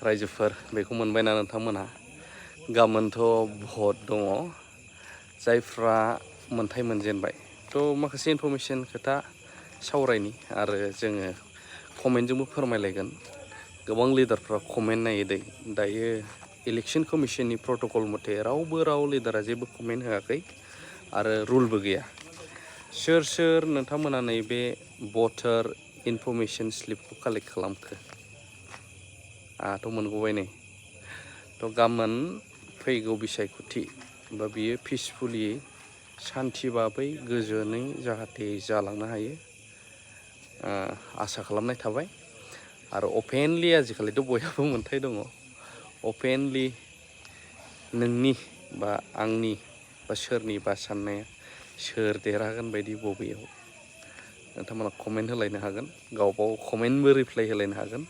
रायजोफोर बेखौ मोनबायना नोंथांमोनहा गाबोनथ' भट दङ जायफ्रा मोनथाय मोनजेनबाय थ' माखासे इनफरमेसन खोथा सावरायनि आरो जोङो कमेन्टजोंबो फोरमायलायगोन गोबां लिडारफ्रा कमेन्ट नायो दायो इलेक्शन कमिशननि प्रट'कल मथे राव लिडारा जेबो कमेन्ट होआखै आरो रुलबो गैया सोर नोंथांमोना नैबे भटार इनफरमेसन स्लिपखौ कालेक्ट खालामखो आंहाथ' मोनगबाय नै थ' गाबोन फैगौ बिसायख'थि बा बियो पिसफुलि शान्ति भाबै गोजोनै जाहाथे जालांनो हायो आसा खालामनाय थाबाय आरो अपेनलि आजिखालिथ' बयहाबो मोनथाय दङ अपेनलि नोंनि बा आंनि बा सोरनिबा साननाया सोर देरहागोन बायदि बबेयाव नोंथांमोना कमेन्ट होलायनो हागोन गावबाव कमेन्टबो रिप्लाइ होलायनो हागोन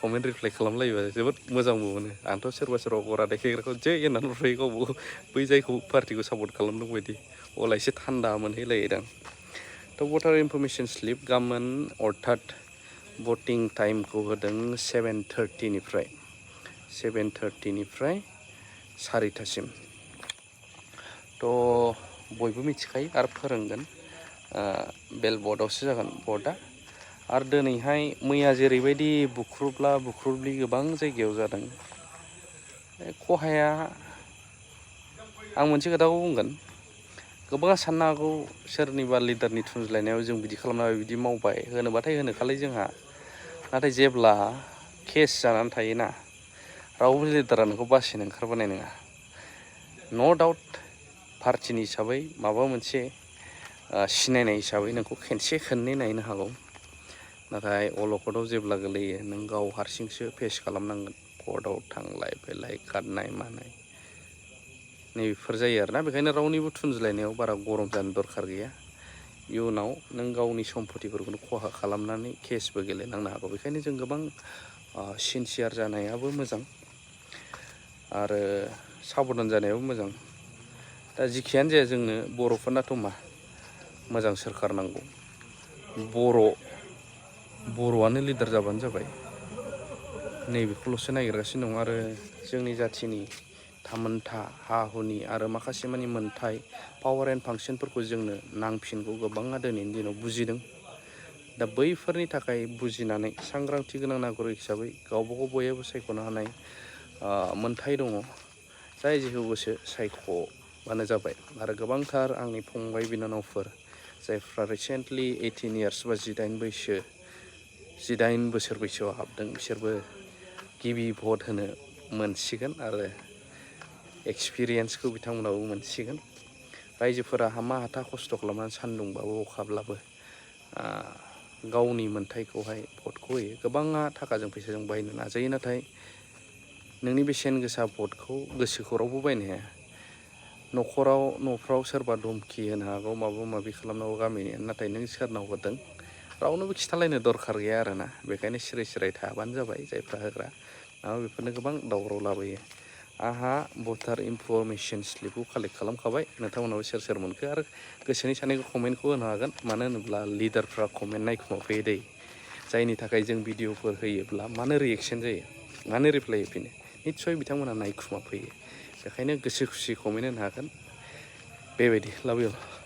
कमेन्ट रिप्लाइ खालामलायोबा जोबोद मोजांबो मोनो आंथ' सोरबा गरा देखायग्राखौ जै होननानै बुंखायो गावबो बै जायखौ पार्टिखौ सापर्ट खालामदों बायदि अब्ला एसे थान्दा मोनहैलायोदां थ' भटार इनफरमेसन स्लिप गाबोन अर्थात भटिं टाइमखौ होदों 7:30निफ्राय 4टासिम थ' बयबो मिथिखायो आरो फोरोंगोन बेल बर्डआवसो जागोन भटआ आरो दिनैहाय मैया जेरैबायदि बुख्रुब्लि गोबां जायगायाव जादों खहाया आं मोनसे खोथाखौ बुंगोन गोबाङा साननो हागौ सोरनिबा लिडारनि थुनज्लायनायाव जों बिदि खालामनाय बिदि मावबाय होनोबाथाय होनोखालै जोंहा नाथाय जेब्ला केस जानानै थायोना रावबो लिडारा नोंखौ बासिनो ओंखारबोनाय नङा न' डाउट पार्टिनि हिसाबै माबा मोनसे सिनायनाय हिसाबै नोंखौ खननै नायनो हागौ नाथाय अलखदाव जेब्ला गोलैयो नों गाव हारसिंसो फेस खालामनांगोन कर्टआव थांलाय फैलाय खारनाय मानाय नैबेफोर जायो आरोना बेखायनो रावनिबो थुनज्लायनायाव बारा गरम जानो दरखार गैया इयुनाव नों गावनि सम्पतिफोरखौनो खहा खालामनानै केसबो गेलेनांनो हागौ बेखायनो जों गोबां सिनसियार जानायाबो मोजां आरो साबधान जानायाबो मोजां दा जिखियानो जाया जोंनो बर'फोरनाथ' मा मोजां सोरखार नांगौ बर'आनो लिडार जाबानो जाबाय नैबेखौल'सो नागिरगासिनो दं आरो जोंनि जाथिनि थामोनथा हा हुनि आरो माखासे मानि मोनथाय पावार एन्ड फांसनफोरखौ जोंनो नांफिनगौ गोबाङा दिनैनि दिनाव बुजिदों दा बैफोरनि थाखाय बुजिनानै सांग्रांथि गोनां नागरिक हिसाबै गावबागाव बयहाबो सायख'नो हानाय मोनथाय दङ जाय जेखौ गोसो सायख'बानो जाबाय आरो गोबांथार आंनि फंबाय बिनानावफोर जायफ्रा रिसेन्टलि 18 इयार्स बा 18 बोसोर बैसोआव हाबदों बिसोरबो गिबि भट होनो मोनसिगोन आरो एक्सपिरियेन्सखौ बिथांमोनाबो मोनसिगोन रायजोफोरा हामा हाथा खस्थ' खालामनानै सान्दुंबाबो अखाब्लाबो गावनि मोनथायखौहाय भटखौ होयो गोबाङा थाखाजों फैसाजों बायनो नाजायो नाथाय नोंनि बेसेन गोसा भटखौ गोसोखौ रावबो बायनो हाया न'फ्राव सोरबा धमखि होनो हागौ माबा माबि खालामनांगौ गामिनि नाथाय नों सोरनाव होदों रावनोबो खिथालायनो दरखार गैया आरोना बेखायनो सिरि थाबानो जाबाय जायफ्रा होग्रा बेफोरनो गोबां दावराव लाबोयो आंहा भटार इनफरमेसन स्लिपखौ कालेक्ट खालामखाबाय नोंथांमोनाबो सोर मोनखो आरो गोसोनि साननायखौ कमेन्टखौ होनो हागोन मानो होनोब्ला लिडारफ्रा कमेन्ट नायखुमाफैयो दै जायनि थाखाय जों भिडिअफोर होयोब्ला मानो रिएक्सन जायो मानो रिप्लाइ होफिनो निस्सय बिथांमोना नायखुमाफैयो बेखायनो गोसो खुसि कमेन्ट होनो हागोन बेबायदि लाभ इउ